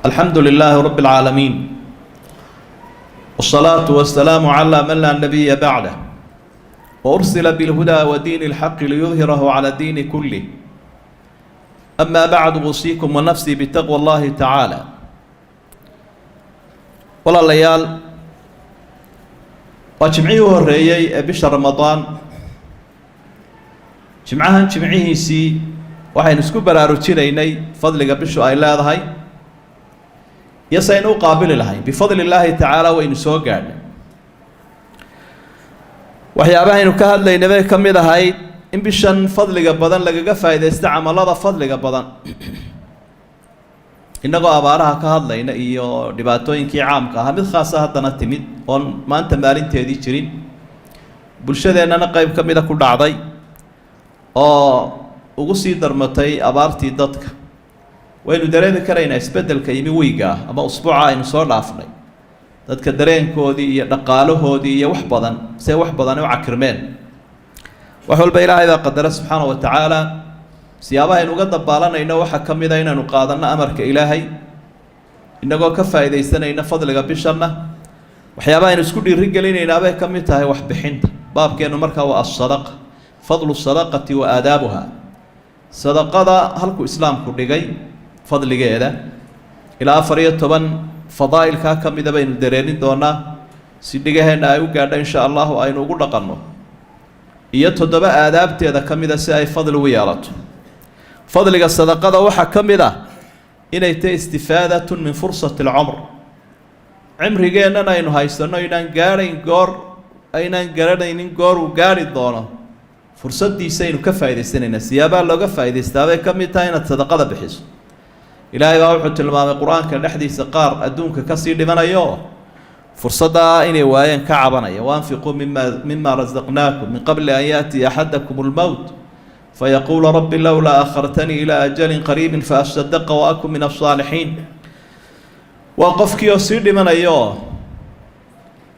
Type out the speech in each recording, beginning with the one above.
الحمد لله رب العالمين، والصلاة والسلام على من لا نبي بعده، وأرسل بالهدى ودين الحق ليظهره على الدين كله. أما بعد، أوصيكم ونفسي بتقوى الله تعالى. Walaalayaal, waa jimcihii u horreeyey ee bisha Ramadaan. Jimcahan jimcihiisii waxaynu isku baraarujinaynay fadliga bishu ay leedahay iyo saynu u qaabili lahayn. Bifadli illaahi tacaala waynu soo gaadhnay. Waxyaabahaynu ka hadlaynay bay ka mid ahayd in bishan fadliga badan lagaga faa'iidaysto camalada fadliga badan, innagoo abaaraha ka hadlayna iyo dhibaatooyinkii caamka ahaa. Mid khaasa haddana timid oon maanta maalinteedii jirin, bulshadeennana qayb ka mida ku dhacday oo ugu sii darmatay abaartii dadka. Waynu dareemi karaynaa isbeddelka yimi weyga ah ama usbuuca aynu soo dhaafnay, dadka dareenkoodii iyo dhaqaalahoodii iyo wax badan see wax badani u cakirmeen. Wax walba Ilaahay baa qadara subxaana wa tacaala. Siyaabaha aynu uga dabaalanayno waxaa ka mid a inaynu qaadanno amarka Ilaahay, innagoo ka faa'iidaysanayna fadliga bishanna. Waxyaabaha aynu isku dhiirigelinaynaabay ka mid tahay waxbixinta. Baabkeennu markaa waa asadaqa, fadlu sadaqati wa aadaabuha, sadaqada halkuu Islaamku dhigay, fadligeeda. Ilaa 14 fadaa'ilkaa ka mida baynu dareenin doonaa si dhigaheenna ay u gaadho insha Allahu, aynu ugu dhaqanno, iyo 7 aadaabteeda ka mida si ay fadli u yeelato. Fadliga sadaqada waxaa ka mid ah inay tahay istifaadatun min fursati alcumr. Cimrigeennan aynu haysanno aynaan gaadhayn goor, aynaan garanaynin goor uu gaadhi doono, fursaddiisaynu ka faa'idaysanaynaa. Siyaabaha looga faa'iidaystaabay ka mid tahay inaad sadaqada bixiso. Ilaahay baa wuxuu tilmaamay Qur-aanka dhexdiisa qaar adduunka kasii dhimanayo, fursaddaa inay waayeen ka cabanaya: وأنفقوا مما رزقناكم من قبل أن يأتي أحدكم الموت فيقول رب لولا أخرتني إلى أجل قريب فأصدق وأكن من الصالحين. Waa qofkii oo sii dhimanayo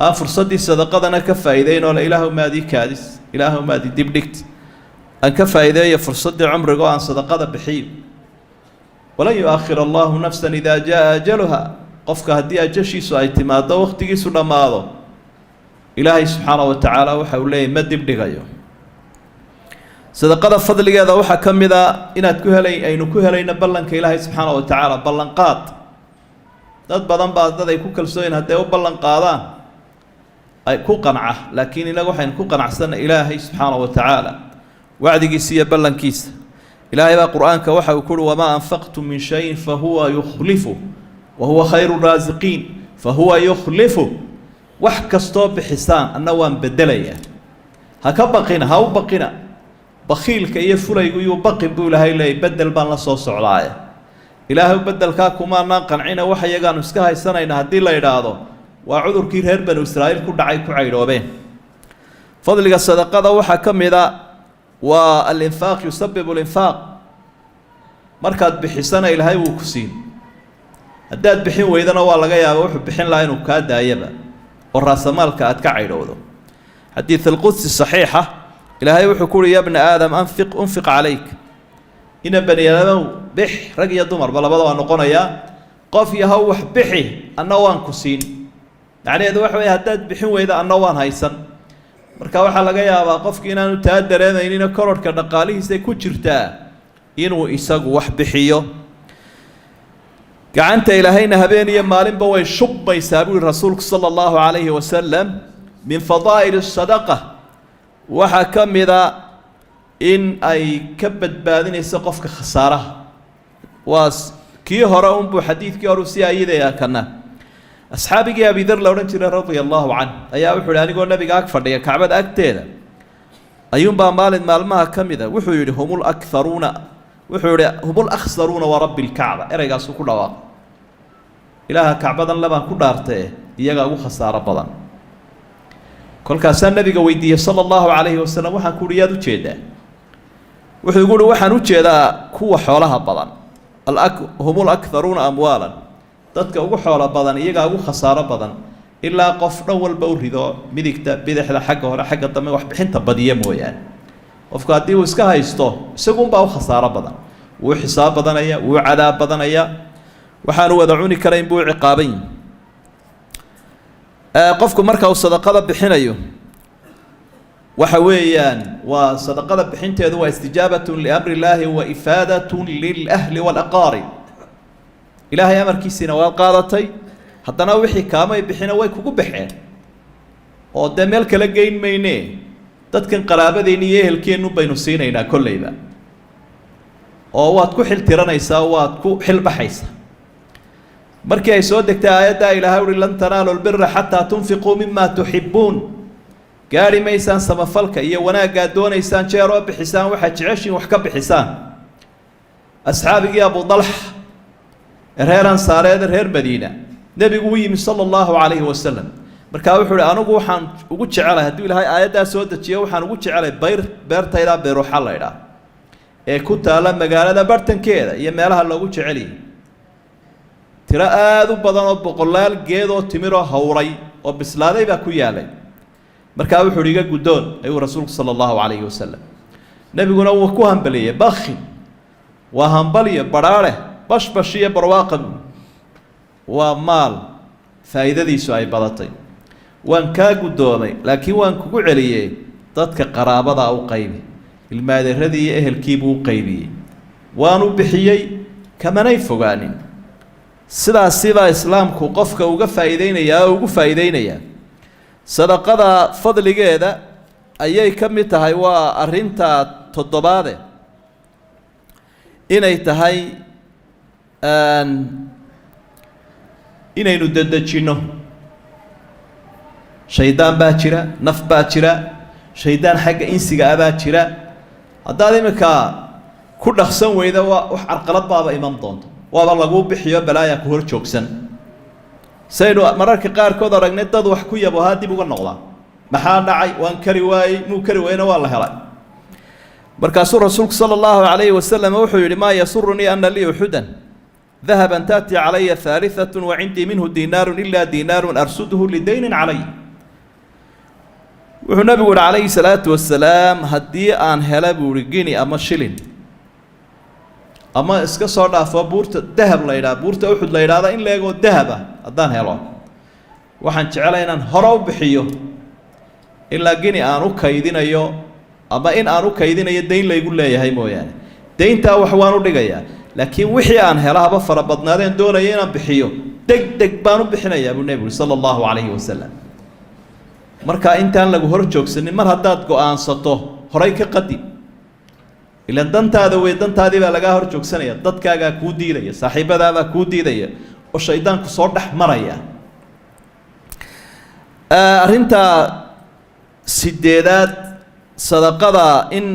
aan fursaddii sadaqadana ka faa'iideyn oo le: "Ilaahu maadii kaadis, Ilaahu maadii dibdhigt, aan ka faa'iideeyo fursaddii cumriga oo aan sadaqada bixiyo." ولن يؤخر الله نفسا إذا جاء أجلها. Qofka haddii ajashiisu ay timaado, wakhtigiisu dhammaado, Ilaahay subxaana wa tacaala waxa uu leeyahy ma dibdhigayo. Sadaqada fadligeeda waxaa ka mid a inaad ku helay, aynu ku helayno ballanka Ilaahay subxaana wa tacaala, ballanqaad. Dad badan baa dad ay ku kalsooyin hadday u ballan qaadaan ay ku qanca, laakiin inagu waxaynu ku qanacsanna Ilaahay subxaana wa tacaala wacdigiisa iyo ballankiisa. Ilaahay baa Qur-aanka waxa uu ku uhi: وما أنفقتم من شيء فهو يخلفه وهو خير الرازقين. فهو يخلفه. Wax kastoo bixisaan anna waan bedelayaa. Ha ka baqina, ha u baqina. Bakhiilka iyo fulaygu yuu baqin, buu Ilaahay leeyay, bedel baan la soo socdaaye. Ilaahay, bedelkaa kumaanaan qancina, wax iyagaanu iska haysanayna haddii la idhaahdo, waa cudurkii reer Banu Israa'iil ku dhacay, ku caydhoobeen. Fadliga sadaqada waxaa ka mid a waa الإنفاق يسبب الإنفاق. Markaad bixisana Ilaahay wuu ku siin, haddaad bixin weydana waa laga yaaba wuxuu bixin lahaa inuu kaa daayaba oo raasamaalka aad ka caydhowdo. Xadiid alqudsi saxiixa, Ilaahay wuxuu ku uhi: يا ابن آدم أنفق أنفق عليك. Ina bani aadamow, bix. Rag iyo dumarba labada waa noqonayaa. Qof yahow, wax bixi, anna waan ku siin. Macnaheedu waxa weeye, haddaad bixin weyda, anna waan haysan. Marka waxaa laga yaabaa qofki inaanu taa dareemaynina kororhka dhaqaalihiisa ku jirtaa inuu isagu wax bixiyo. Gacanta Ilaahayna habeen iyo maalinba way shubmaysaa, buu yihi rasuulku sala allahu calayhi wasalam. Min fadaa'il sadaqa waxaa ka mida in ay ka badbaadinayso qofka khasaaraha. Waa kii hore unbuu xadiidkii hore sii ayidayaa kana. Asxaabigii Abidar la odhan jiray radia allahu canh ayaa wuxuu yihi: anigoo nabiga ag fadhiya Kacbada agteeda ayuunbaa maalin maalmaha ka mida wuxuu yidhi: هم الأكثرون. Wuxuu yihi: هم الأخسرون ورب الكعبة. Ereygaasuu ku dhawaaqay: "Ilaaha Kacbadan lebaan ku dhaartee, iyagaa ugu khasaaro badan." Kolkaasaa nabiga weydiiyey sala allahu calayhi wasalam. Waxaan ku uhi: "Yaad ujeedaa?" Wuxuu igu uhi: "Waxaan ujeedaa kuwa xoolaha badan." هم الأكثرون أموالا, dadka ugu xoolo badan iyagaa ugu khasaaro badan, ilaa qof dhan walba u rido, midigta, bidixda, xagga hore, xagga dambe, waxbixinta badiya mooyaane. Qofku haddii uu iska haysto, isagunbaa u khasaaro badan, wuu xisaab badanaya, wuu cadaab badanaya. Waxaanu wada cuni karayn buu u ciqaaban yihi. Qofku marka uu sadaqada bixinayo, waxa weeyaan waa sadaqada bixinteedu waa استجابة لأمر الله وإفادة للأهل والأقارب. Ilaahay amarkiisiina waad qaadatay, haddana wixii kaamay bixina way kugu baxeen, oo dee meel kala geyn mayne, dadkan qaraabadeenni iyo ehelkeennu baynu siinaynaa kolleyba, oo waad ku xil tiranaysaa, waad ku xilbaxaysaa. Markii ay soo degtay aayaddaa Ilaahay uhi: لن تنالوا البر حتى تنفقوا مما تحبون, gaadhi maysaan samafalka iyo wanaaggaad doonaysaan jeer oo bixisaan waxaad jeceshiin wax ka bixisaan. Asxaabigii Abu Dalx ee reer Ansaareed, reer Madiina, nebigu u yimi صلى الله عليه وسلم. Markaa wuxuu uhi: "Anigu waxaan ugu jecelahay, hadduu Ilaahay aayaddaa soo dejiyo, waxaan ugu jecelay bayr beertaydaa Beeruxa la idhaah ee ku taalla magaalada bartankeeda iyo meelaha loogu jeceliyay, tiro aada u badan oo boqolaal geed oo timiroo hawray oo bislaaday baa ku yaalay." Markaa wuxu uhi: "Iga guddoon," ayuu rasuulku صلى الله عليه وسلم. Nebiguna wuu ku hambaliyey: "Bakhi waa hambalyo, badhaadhe, bashbash iyo barwaaqa, waa maal faa'iidadiisu ay badatay. Waan kaa guddoomay, laakiin waan kugu celiyey, dadka qaraabadaa u qaybi." Ilmaadeeradii iyo ehelkiibuu u qaybiyey, waanu bixiyey, kamanay fogaanin. Sidaasibaa islaamku qofka uga faa'iideynayaa oo ugu faa'iideynayaa. Sadaqada fadligeeda ayay ka mid tahay, waa arrinta toddobaade, inay tahay inaynu dedejinno. Shaydaan baa jira, naf baa jira, shaydaan xagga insiga ah baa jira. Haddaad iminka ku dhaqsan weyda, waa wax carqalad baaba iman doonto, waaba laguu bixiyo, balaaya ku hor joogsan. Saynu mararka qaarkood aragnay dad wax ku yabo haa dib uga noqdaa. Maxaa dhacay? Waan kari waayey. Muu kari wayna, waa la helay. Markaasuu rasuulku صلى الله عليه وسلم wuxuu yihi: ما يسرني أن لي أحدا ذهبا تأتي علي ثالثة وعندي منه دينار إلا دينار أرصده لدين علي. Wuxuu nabigu yihi عليه الصلاة والسلام: haddii aan hela, buu ihi, gini ama shilin ama iska soo dhaafo buurta dahab la yidhaha, buurta Uxud la yidhahda in leegoo dahab ah haddaan helo, waxaan jecelay inaan hore u bixiyo ilaa gini aan u kaydinayo ama in aan u kaydinayo dayn laygu leeyahay mooyaane. Dayntaa wax waan u dhigayaa, laakiin wixii aan helo haba fara badnaadeen doonaya inaan bixiyo, deg deg baan u bixinayaa, buu nebigu صلى الله عليه وسلم. Marka intaan lagu hor joogsanin, mar haddaad go-aansato, horay ka qadim. Ilan dantaada wey, dantaadii baa lagaa hor joogsanaya, dadkaagaa kuu diidaya, saaxiibadaabaa kuu diidaya, oo shaydaanku soo dhex maraya. Arrinta sideedaad, sadaqada in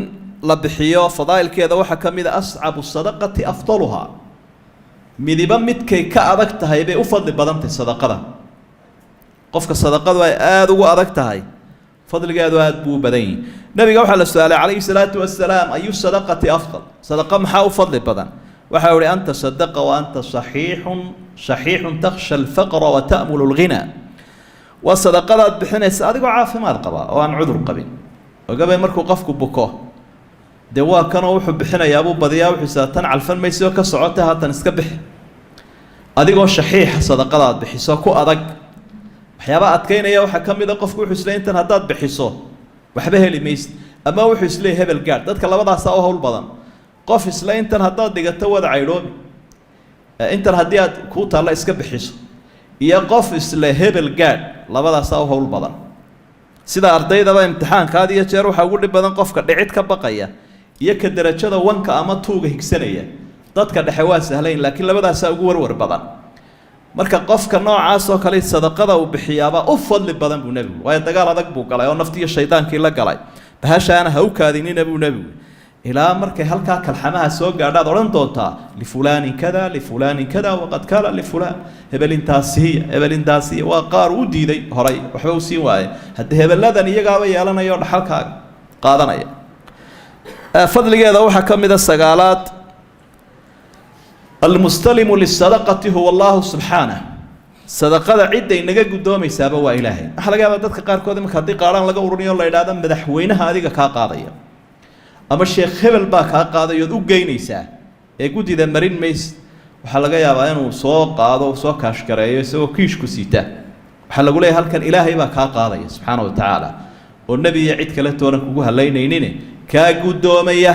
la bixiyo fadaa'ilkeeda waxaa ka mid a: أصعب الصدقة أفضلها. Midiba midkay ka adag tahay bay u fadli badan tahay sadaqada. Qofka sadaqadu ay aada ugu adag tahay, fadligeedu aada buu u badan yihi. Nabiga waxaa la su-aalay عليه الصلاة والسلام: أي الصدقة أفضل? Sadaqa maxaa u fadli badan? Waxa uhi: أن تصدق وأنت صحيح شحيح تخشى الفقر وتأمل الغنى. Waa sadaqadaad bixinaysa adigoo caafimaad qaba oo aan cudur qabin. Ogabay, markuu qofku buko, dee waa kanoo wuxuu bixinayaabuu badiyaa, wuxuu isaa tan calfan maysioo ka socota, haatan iska bixi. Adigoo shaxiixa sadaqadaad bixiso ku adag. Waxyaabaa adkaynaya waxaa ka mid a, qofku wuxuu isleey intan haddaad bixiso waxba heli maysid, ama wuxuu isleeyay hebel gaadh. Dadka labadaasaa u hawl badan. Qof isle intan haddaad dhigato wada caydhoobi, intan haddii aad kuu taalla iska bixiso, iyo qof isle hebel gaadh, labadaasaa u hawl badan. Sida ardaydaba imtixaanka had iyo jeer waxaa ugu dhib badan qofka dhicid ka baqaya iyo ka derajada wanka ama tuuga higsanaya. Dadka dhexe waa sahlayn, laakiin labadaasaa ugu warwar badan. Marka qofka noocaas oo kale sadaqada uu bixiyaabaa u fadli badan, buu nebigu, waayo dagaal adag buu galay oo naftiiyo shaydaankii la galay. Bahashaana ha u kaadinina, buu nebigu, ilaa markay halkaa kalxamaha soo gaadhaad odhan doontaa: لفلان كذا، لفلان كذا، وقد كان لفلان. Hebel intaasihiya, hebel intaasihiya. Waa qaar u diiday horay, waxba u siin waaye. Haddii hebeladan iyagaaba yeelanaya oo dhaxalkaaga qaadanaya. Fadligeeda waxaa ka mid a, sagaalaad: المستلم للصدقة هو الله سبحانه. Sadaqada cidday naga guddoomaysaaba waa Ilaahay. Waxaa laga yaabaa dadka qaarkood imanka haddii qaaraan laga ururiyo la idhahda madaxweynaha adiga kaa qaadaya ama sheekh hebel baa kaa qaadaya ood u geynaysaa ee guddida marin maysid. Waxaa laga yaabaa inuu soo qaado, soo kaashgareeyo isagoo kiishku siita. Waxaa lagu leeyahay halkan Ilaahay baa kaa qaadaya subxaana wa tacaala, oo nebi iyo cid kale toonan kugu halaynaynin kaa guddoomaya.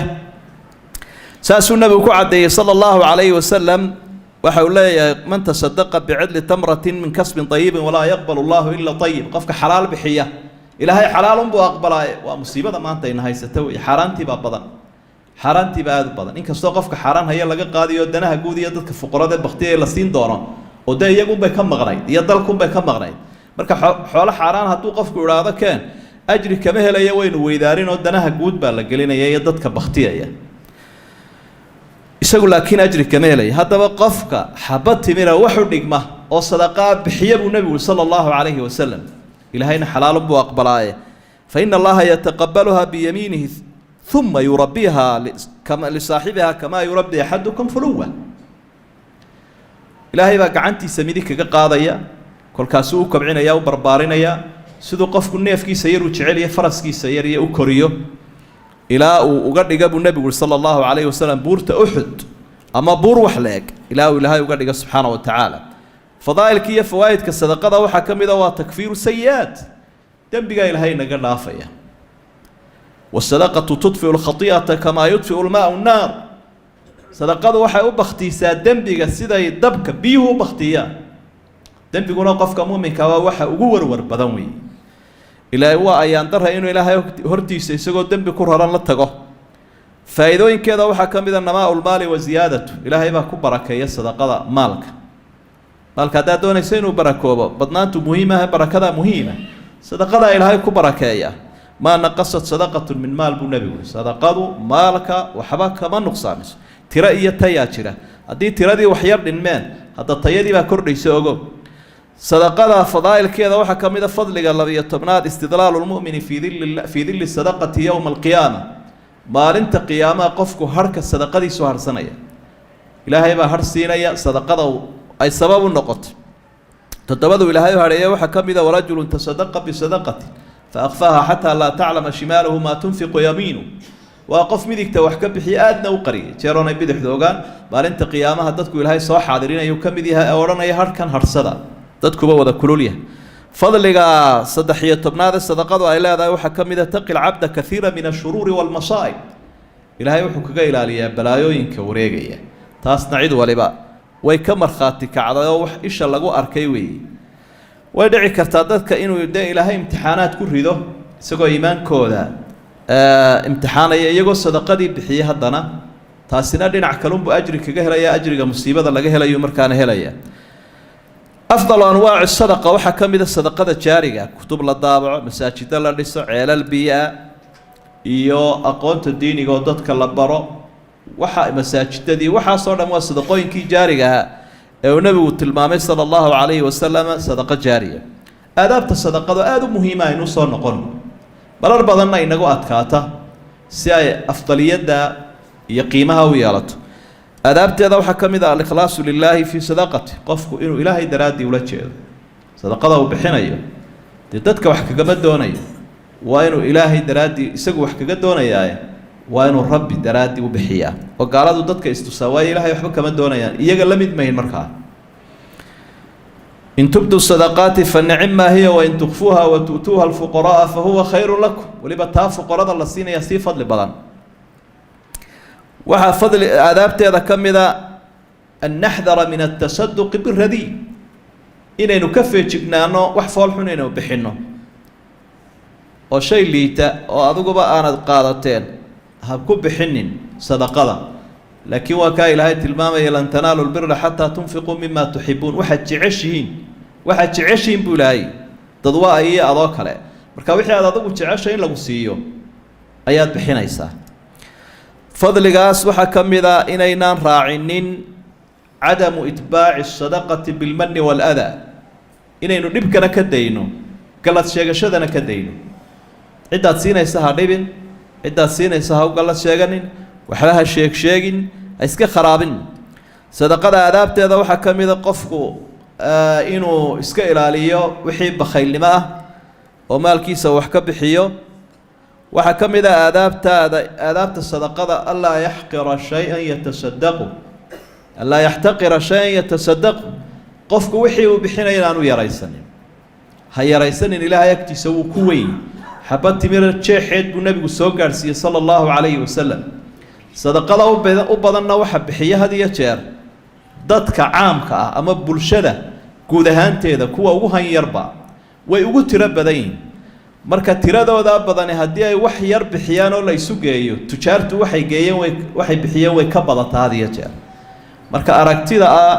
Saasuu nebigu ku caddeeyey sala allahu calayhi wasalam. Waxa uu leeyahay: man tasadaqa bicadli tamratin min kasbin ayibin walaa yaqbal allahu ila ayib. Qofka xalaal bixiya, Ilaahay xalaalunbuu aqbalaaye. Waa musiibada maanta ayna haysata wey, xaaraantiibaa badan, xaaraantiibaa aada u badan. Inkastoo qofka xaaraan haya laga qaadayo, danaha guud iyo dadka fuqarada baktiyay la siin doono, oo dee iyagunbay ka maqnayd iyo dalkunbay ka maqnayd. Marka xoolo xaaraan hadduu qofku idhaahdo keen, ajri kama helaya, waynu weydaarin oo danaha guud baa la gelinaya iyo dadka baktiyaya, isagu laakiin ajri kama helaya. Haddaba qofka xabad timira waxu dhigma oo sadaqaa bixiya, buu nebigu sala allahu calayhi wasalam, Ilaahayna xalaalun buu aqbalaaye, fa ina Allaha yataqabaluha biyamiinihi uma yurabbiha lisaaxibiha kamaa yurabbi axadukum fuluwa. Ilaahay baa gacantiisa midig kaga qaadaya, kolkaasuu u kobcinaya, u barbaarinaya, siduu qofku neefkiisa yar uu jeceliyo, faraskiisa yar iyo u koriyo, ilaa uu uga dhiga, buu nebigu uri sala allahu calayhi wasalam, buurta Uxud ama buur wax la-eg, ilaa uu Ilaahay uga dhigo subxaana wa tacaala. Fadaa'ilka iyo fawaa'idka sadaqada waxaa ka mid a waa takfiiru sayi-aat, dembigaa Ilaahay naga dhaafaya. Wasadaqatu tudfiu lkhati'ata kamaa yudfiu lmaau nnaar. Sadaqadu waxay u baktiisaa dembiga siday dabka biyuhu u baktiyaan. Dembiguna qofka muuminka waa waxa ugu warwar badan weeye. Ilaahay waa ayaan dara inuu Ilaahay hortiisa isagoo dembi ku raran la tago. Faa'iidooyinkeeda waxaa ka mid a namaau lmaali wa ziyaadatu. Ilaahay baa ku barakeeya sadaqada maalka. Maalka haddaad doonayso inuu barakoobo, badnaantu muhiimaha, barakadaa muhiima, sadaqadaa Ilaahay ku barakeeya. Maa naqasat sadaqatu min maal, buu nebigu yiri. Sadaqadu maalka waxba kama nuqsaamiso. Tiro iyo tayaa jira. Haddii tiradii wax yar dhinmeen, hadda tayadii baa kordhaysa, ogo. Sadaqada fadaa'ilkeeda waxaa ka mid a, fadliga 12aad, istidlaalu lmu'mini fii dilli sadaqati yowma alqiyaama. Maalinta qiyaamaha qofku harhka sadaqadiisu harhsanaya, Ilaahay baa har siinaya sadaqada ay sabab u noqoto. Toddobadu Ilaahay u hadheeye waxaa ka mid a warajulun tasadaqa bisadaqatin fa akfaaha xataa laa taclama shimaaluhu maa tunfiqu yamiinu. Waa qof midigta wax ka bixiya, aadna u qariyay, jeeroonay bidixdu ogaan. Maalinta qiyaamaha dadku Ilaahay soo xaadirinayu ka mid yahay ee odhanaya harhkan harhsada, dadkuba wada kulul yahay. Fadliga 13aad ee sadaqadu ay leedahay waxaa ka mid a taqi lcabda kaiira min ashuruuri waalmasaa'ib. Ilaahay wuxuu kaga ilaaliyaa balaayooyinka wareegaya. Taasna cid waliba way ka markhaati kacday oo wax isha lagu arkay weeye. Way dhici kartaa dadka inuu dee Ilaahay imtixaanaad ku rido isagoo iimaankooda imtixaanaya, iyagoo sadaqadii bixiyey haddana. Taasina dhinac kalunbuu ajri kaga helaya, ajriga musiibada laga helayu markaana helaya. Afdalu anwaaci sadaqa waxaa ka mid a sadaqada jaariga: kutub la daabaco, masaajiddo la dhiso, ceelal biyo-a iyo aqoonta diiniga oo dadka la baro, waxa masaajidadii, waxaasoo dhan waa sadaqooyinkii jaariga ahaa ee uu nebigu tilmaamay sala allahu calayhi wasalam, sadaqo jaariya. Aadaabta sadaqadu aada u muhiima, aynu soo noqon marar badanna inagu adkaata. Si ay afdaliyadda iyo qiimaha u yeelato, aadaabteeda waxaa ka mid ah alikhlaasu lilaahi fii sadaqati. Qofku inuu Ilaahay daraaddii ula jeedo sadaqada uu bixinayo, dee dadka wax kagama doonayo, waa inuu Ilaahay daraaddii isagu wax kaga doonayaaye, waa inuu Rabbi daraaddii u bixiyaa. Oo gaaladu dadka istusaa, waayo Ilahay waxba kama doonayaan, iyaga la mid mahin. Markaa in tubduu sadaqaati fa nicmaa hiya wain tukfuuha wa tu'tuuha alfuqara'a fa huwa khayru lakum. Weliba taa fuqarada la siinaya sii fadli badan. Waxaa fadli aadaabteeda ka mida an naxdara min atasaduqi biradi, inaynu ka feejignaano wax fool xun inaynu bixinno, oo shay liita oo adiguba aanad qaadateen ha ku bixinin sadaqada. Laakiin waa kaa Ilaahay tilmaamaya: lan tanaalu lbira xataa tunfiquu mima tuxibuun. Waxaad jeceshihiin, waxaad jeceshihiin buu Ilaahay, dad waa iyo adoo kale. Marka wixii aad adigu jeceshay in lagu siiyo ayaad bixinaysaa. Fadligaas waxaa ka mid a inaynaan raacinin cadamu itbaaci sadaqati bilmani waaladaa, inaynu dhibkana ka dayno, gallad sheegashadana ka dayno. Ciddaad siinaysa ha dhibin, ciddaad siinaysa ha u gallad sheeganin, waxba ha sheeg sheegin, ha iska kharaabin. Sadaqada aadaabteeda waxaa ka mid a qofku inuu iska ilaaliyo wixii bakhaylnimo ah oo maalkiisa wax ka bixiyo. Waxaa ka mid a aadaabtaada, aadaabta sadaqada, anlaa yaxqira shay-an yatasadaqu. Anlaa yaxtaqira shay-an yatasadaqu, qofku wixii uu bixinaya inaanu yaraysanin. Ha yaraysanin, Ilaahay agtiisa wuu ku weyn. Xabad timira jeexeed buu Nebigu soo gaadhsiiyey sala allahu calayhi wasalam. Sadaqada u badanna waxa bixiya had iyo jeer dadka caamka ah ama bulshada guud ahaanteeda, kuwa ugu hanyarba way ugu tiro badan yihin. Marka tiradoodaa badani haddii ay wax yar bixiyaan oo la isu geeyo, tujaartu waxay geeyeen way waxay bixiyeen way ka badataa had iyo jeer. Marka aragtida ah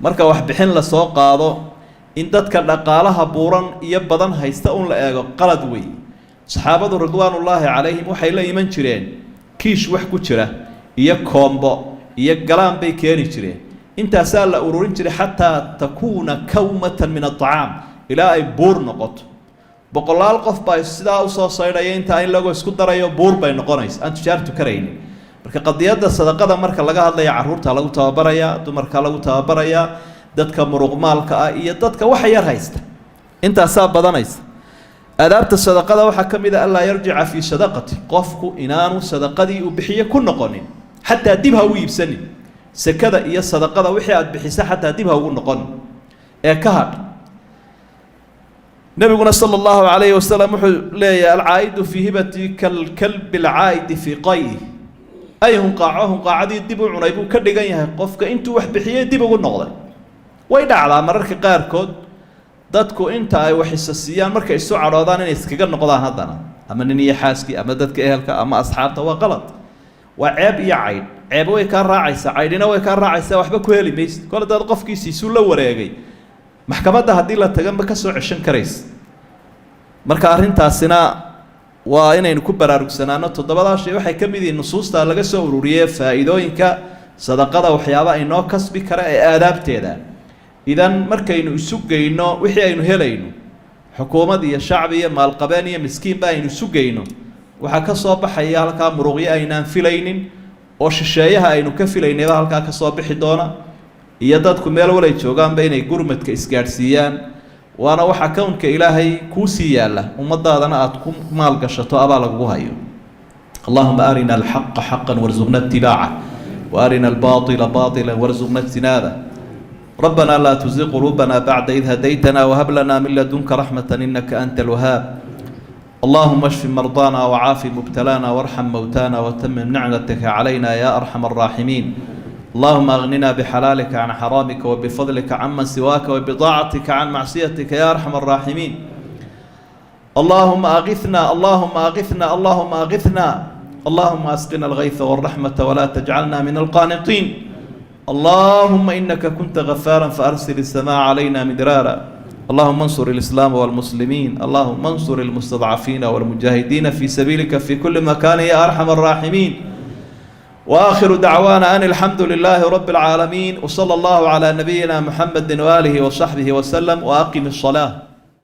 marka waxbixin lasoo qaado in dadka dhaqaalaha buuran iyo badan haysta un la eego, qalad wey. Saxaabadu ridwaanullaahi calayhim waxay la iman jireen kiish wax ku jira iyo koombo iyo galaan bay keeni jireen. Intaasaa la ururin jiray xataa takuuna kawmatan min aطacaam, ilaa ay buur noqoto. Boqolaal qof baa sidaa usoo saydhaya, intaa in lagoo isku darayo buur bay noqonaysa aan tujaartu karaynin. Marka qadiyadda sadaqada marka laga hadlaya, carruurta lagu tababarayaa, dumarka lagu tababarayaa, dadka muruqmaalka ah iyo dadka waxa yar haysta, intaasaa badanaysa. Aadaabta sadaqada waxaa ka mid a anlaa yarjica fii sadaqati, qofku inaanu sadaqadii uu bixiye ku noqonin, xataa dib ha u iibsanin. Sekada iyo sadaqada wixii aad bixisa xataa dib ha ugu noqonin ee ka hadh. Nebiguna sala allahu calayhi wasalam wuxuu leeyahay: alcaa'idu fii hibati kalkalbi alcaa'idi fii qay'i, ay hunqaaco hunqaacadii dib u cunay buu ka dhigan yahay qofka intuu wax bixiyey dib ugu noqday. Way dhacdaa mararka qaarkood dadku inta ay wax isa siiyaan markay isu cadhoodaan inay iskaga noqdaan haddana, ama nin iyo xaaskii ama dadka ehelka ama asxaabta. Waa qalad, waa ceeb iyo caydh. Ceeb way kaa raacaysaa, caydhina way kaa raacaysaa, waxba ku heli maysid. Kol hadaad qofkiisiisuu la wareegay, maxkamadda haddii la taga ma ka soo ceshan karaysa. Marka arrintaasina waa inaynu ku baraarugsanaano. Toddobadaa shay waxay ka mid yihiin nusuusta laga soo ururiyey faa'iidooyinka sadaqada, waxyaaba inoo kasbi kara ee aadaabteeda. Idan markaynu isu geyno wixii aynu helayno, xukuumad iyo shacbi iyo maalqabeen iyo miskiinba aynu isu geyno, waxaa ka soo baxaya halkaa muruqyo aynaan filaynin oo shisheeyaha aynu ka filaynayba halkaa ka soo bixi doona, iyo dadku meel walay joogaanba inay gurmadka isgaadhsiiyaan. Waana waxa kownka Ilaahay kuu sii yaalla, ummadaadana aada ku maalgashato, abaa lagugu hayo. Allahuma arina alxaqa xaqa warzuqna itibaaca, waarina albaaطila baaطila warzuqna ijtinaaba. ربنا لا تزغ قلوبنا بعد إذ هديتنا وهب لنا من لدنك رحمة إنك أنت الوهاب. اللهم اشف مرضانا وعاف مبتلانا وارحم موتانا وتمم نعمتك علينا يا أرحم الراحمين. اللهم أغننا بحلالك عن حرامك وبفضلك عمن سواك وبطاعتك عن معصيتك يا أرحم الراحمين. اللهم أغثنا، اللهم أغثنا، اللهم أغثنا. اللهم أسقنا الغيث والرحمة ولا تجعلنا من القانطين. اللهم إنك كنت غفارا فأرسل السماء علينا مدرارا. اللهم انصر الإسلام والمسلمين. اللهم انصر المستضعفين والمجاهدين في سبيلك في كل مكان يا أرحم الراحمين. وآخر دعوانا أن الحمد لله رب العالمين، وصلى الله على نبينا محمد وآله وصحبه وسلم، وأقم الصلاة.